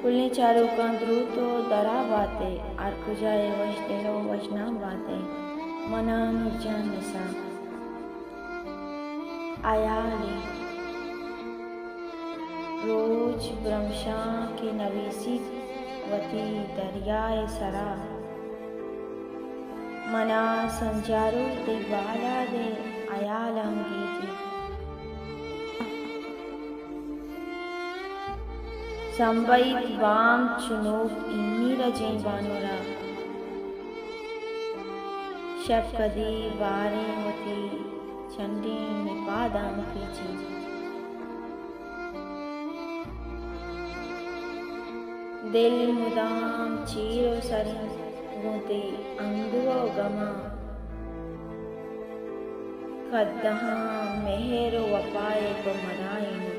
کلیں چاروکاں دروت ءُ درا بات ئے، ہر کجا ئے وش دل ءُ وش نام بات ئے۔ من آں نورجان نثار۔ ہیالے۔ روچ برمشاں کہ نویسیت وتی دریا ءِ سرا۔ منا سنجاروک تئی بالاد ءِ ہیالاں گیجیت۔ سمبہیت بام چنوک انی رجیں بانورا۔ شپ کدی باریں وتی چنڈیں نپاداں پیچیت۔ دل مدام چیر ءُ سر اِنت گوں تئی اندوہ ءُ گماں۔ کدہاں مہر ءُ وپا ءِ پہ مدائیں